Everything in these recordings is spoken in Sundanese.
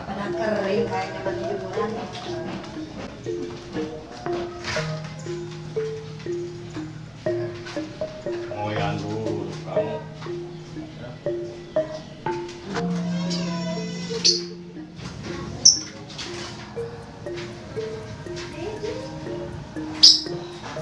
Pada kering kayaknya bagi jemuran. Ngoyan dulu kamu.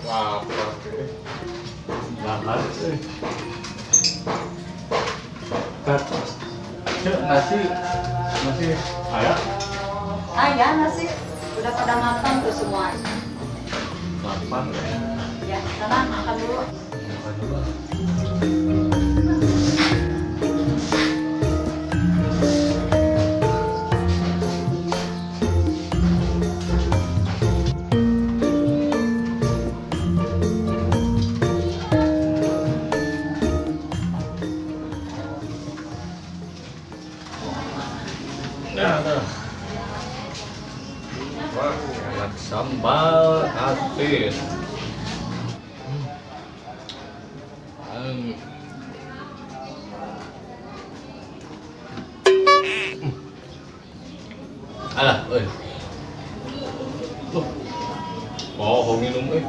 Lapar deh. Lahar sih. Nasi masih ayah? Ayah nasi udah pada makan tuh semua. Lapar ya? Ya, sana makan dulu. Makan dulu. Nah. Wah, enak sambal asin. Alah, oi. Tuh. Oh, minum euy.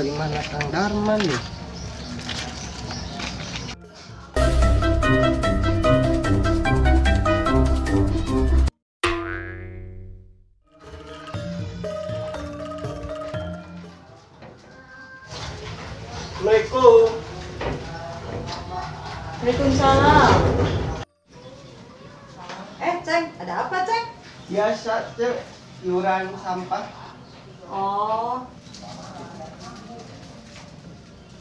Di mana Kang Darman nih? Assalamualaikum. Waalaikumsalam. Ceng, ada apa, Ceng? Biasa, Ceng, iuran sampah. Oh.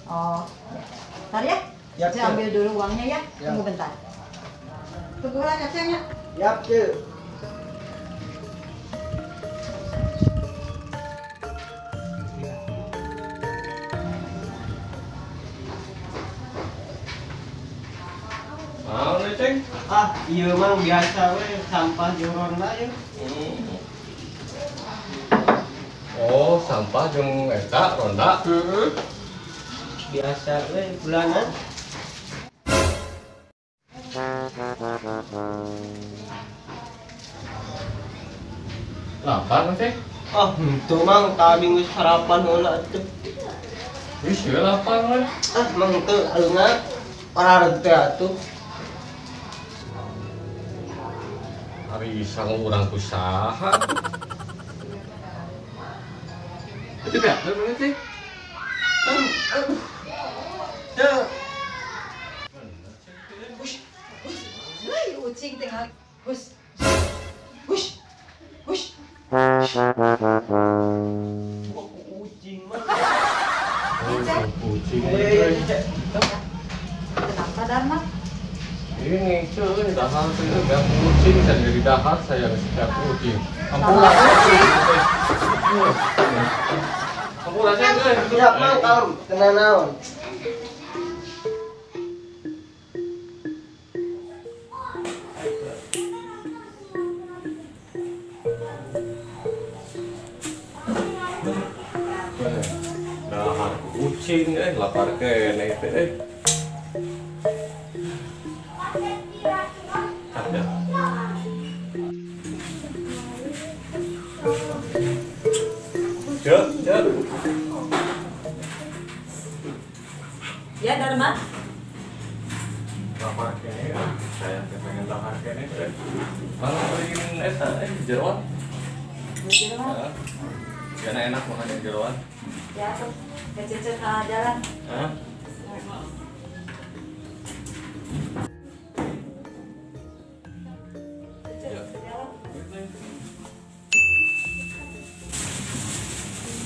Oh, bentar ya. Yap, saya ambil dulu uangnya ya. Yap. Tunggu bentar. Tunggu lah ya, Ceng ya. Yap, Ceng. Mau nih, Ceng? Ah, iya mang biasa we sampah joron lah ya. Oh, sampah jeung eta ronda. Biasa we bulanan. Lapar teh? Oh, henteu mang tadi geus sarapan heula atuh. Wis ya lapar we. Ah, mang henteu aleungat parareg teh atuh. Ari sangu urang ku saha? Itu ya, bener teh. Aduh. Tuh. Hush. Wih, ucing tinggal. Hush. Hush. Hush. Ucing mah. Ucing. Kenapa Dharma? Ini cuy, dahar itu udah kucing, saya jadi dahar saya setiap kucing. Ampura kucing. Ampura saya euy. Siap mang kalem, tenang naon. Dahar kucing lapar kene teh. Cek, cek. Ya, Dharma. Lapar kene, saya pengen lapar kene. Mana beliin eta jeroan? Jeroan. Karena enak makan yang jeroan. Ya, tuh. Kecil ke jalan. Hah?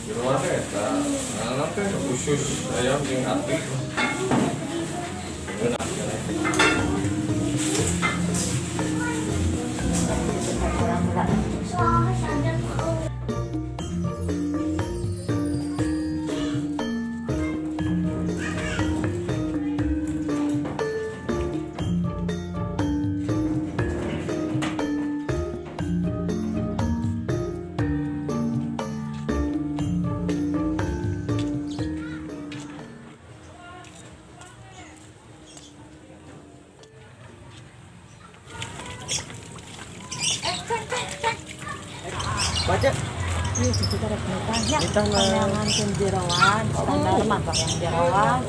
Jeroan eta, nah teh khusus ayam jeung ati. Enak ya. Ceng, ceng, ceng. Baca. Ih, cucu rek nitah nya. Pandangan jeroan, standar mah yang jeroan.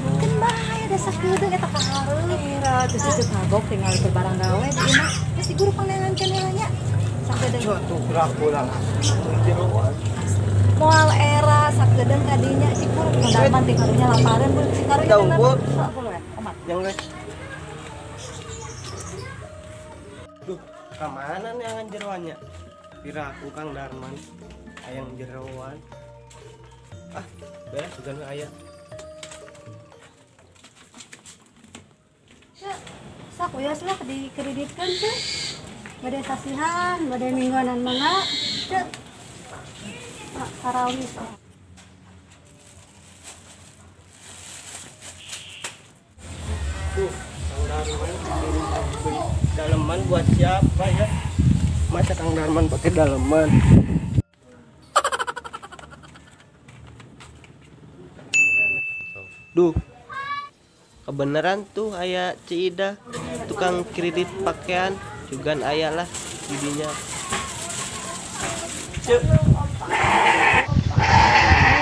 Kan bahaya da sakedeung eta ka hareup. Era teu cucu kagok tinggal ke barang gawe di imah. Geus diguru pandangankeun heula nya. Sakedeung. Tuh gerak pulang. Jeroan. Moal era sakedeung ka dinya cikur Darman teh karunya lapareun bu karunya Daun, omat. Yang guys. Duh, kemana nih angan jeroannya? Piraku Kang Darman, ayang jeroan. Ah, beres juga nih ayah. Cek, sak uyos lah dikreditkan cek. Bade sasihan, bade mingguanan mangga, cek. Tarawih. Tuh, Kang Darman beli daleman buat siapa ya? Masa Kang Darman pakai daleman? Duh, kebenaran tuh ayah Ci Ida tukang kredit pakaian juga ayah lah didinya. Cek.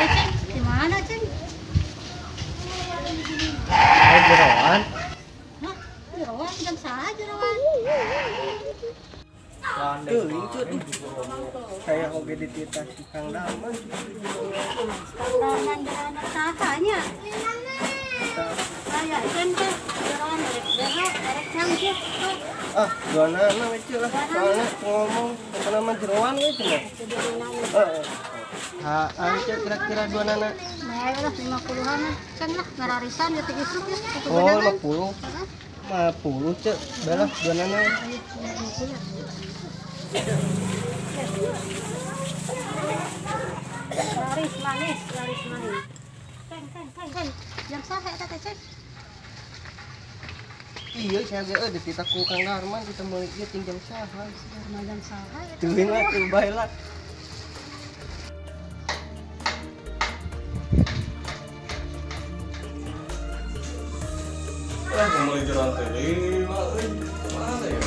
Ceng, gimana Ceng? Jeroan. Hah? Jeroan jam salah jeroan. Tuh, itu tuh. Saya oge dititah si Kang Darman. Kang Darman jeroan sahanya. Aya Ceng teh jeroan rek jero rek cangkir. Ah, duanana we ceu lah. Soalnya ngomong nama jeroan we cenah. Heeh. Haan ceu kira-kira duanana. Bae lah 50-an Ceng lah ngararisan ya teh isuk ya. Oh, 50. 50 ceu, bae lah duanana. Laris manis, laris manis. Ceng, ceng, ceng, ceng. Jam saha eta teh, Ceng? Iya, saya ge euy dititah ku Kang Darman kita meuli ieu ting jam saha. Darman jam saha eta. Teuing lah tuh bae lah. Ah, meuli jeroan teh lila euy. Mana ya?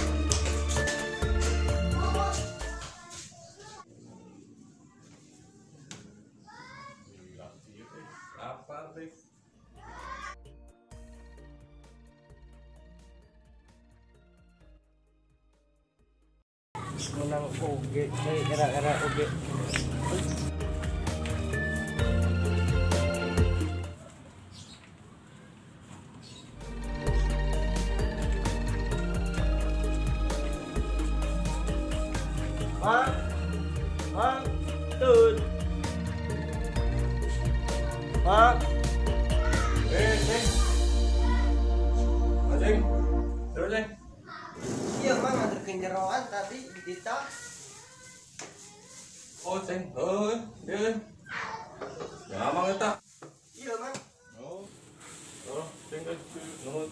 Apa sih? Menang oge, era-era oge. Mang, mang, tut. Mang. Ceng. Ceng. Terus, Ceng. Iya, Mang, nganterkeun jeroan tadi dititah. Oh, Ceng. Heuh, dia. Ya, Mang eta. Iya, Mang. Oh. Oh, Ceng geus nuhun.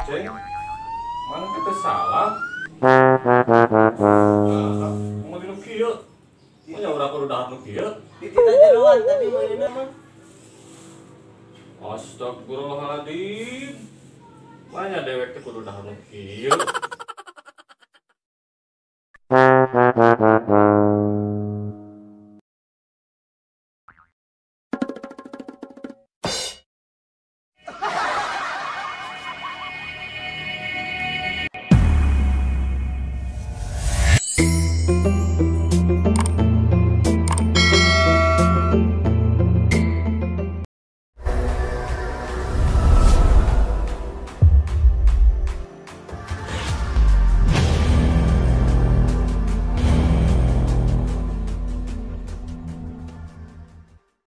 Ceng. Mana kita salah? Mau di nu kieu. Manya urang kudu dahar nu kieu. Dititah jeroan tadi meulina, Mang. Astagfirullahaladzim. Manya dewek teh kudu dahar nu kieu.